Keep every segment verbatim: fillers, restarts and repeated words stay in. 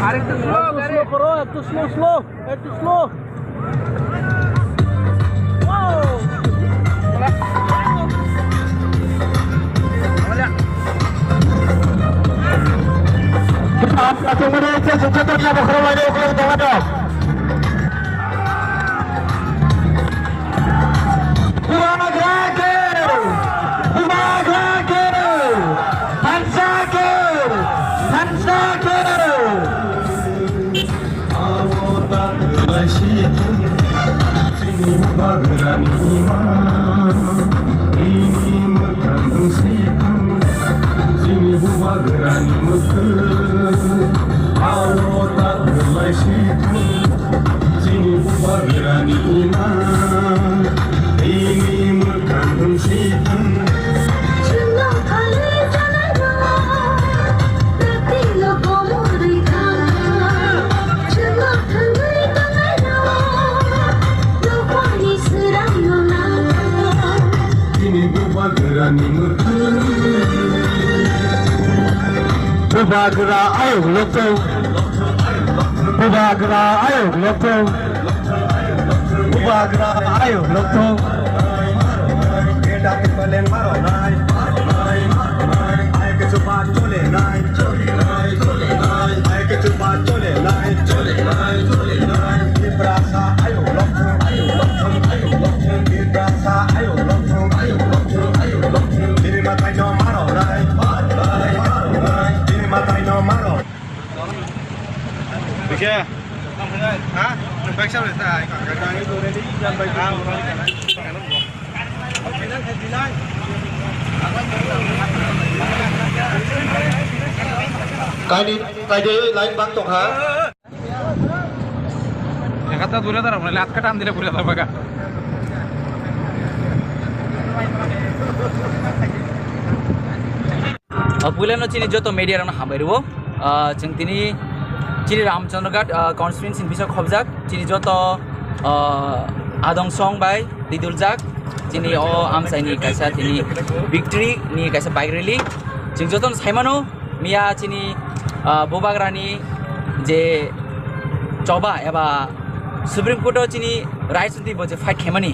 আরেকটু স্লো করো, একটু স্লো, স্লো, একটু slow. Bubagra ke! Bubagra ke! Bubagra ke! Thansa ke! Thansa ke! Chini bubagrani mwkhang, chini bubagrani mwkhang, awo ta belai si thang. Chini bubagrani ima, ini mwkhang si thang. Chwngno thangwi tanairok, tei tilo komorwi thang. Chwngno thangwi tanairok, nokni swrangno nang. Chini bubagrani mwkhang. Bubagra ayuk lokthung. Bubagra ayuk lokthung. Bubagra ayuk lokthung. Kaini, kaini line bang tongkha. Ekata dure dara, mane lat kata andile pura dara baga. O puilano chini joto media rokno hambai rwo. Ah, chwng tini chini Ramchandraghat, ah, constituency ni bising khobjak chini joto, ah, adong song bai diduljak chini o amchaini kaisa tini victory ni kaisa bike rally. Chwng jotono saimano miya chini, ah, bubagrani je choba eba Supreme Court o chini rights ni bo je fight khaimani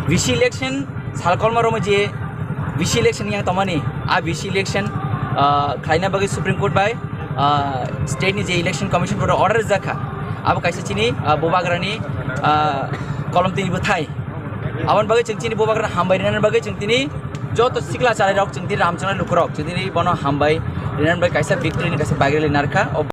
V C election sal kolma romo je V C election yang tongmani, a V C election, ah, khlaina bagwi Supreme Court bai, ah, state ni je election commission board order rijak kha, abo kaisa chini, ah, bubagrani, ah, kolom tini bwthai. Aboni bagwi chwng chini bubagrano hambai rinani bagwi chwng tini joto sikla chalairok chwng tini Ramchandraghat lukurok chwng tini bono hambai rinani bagwi kaisa victory ni kaisa bike rally narwkha.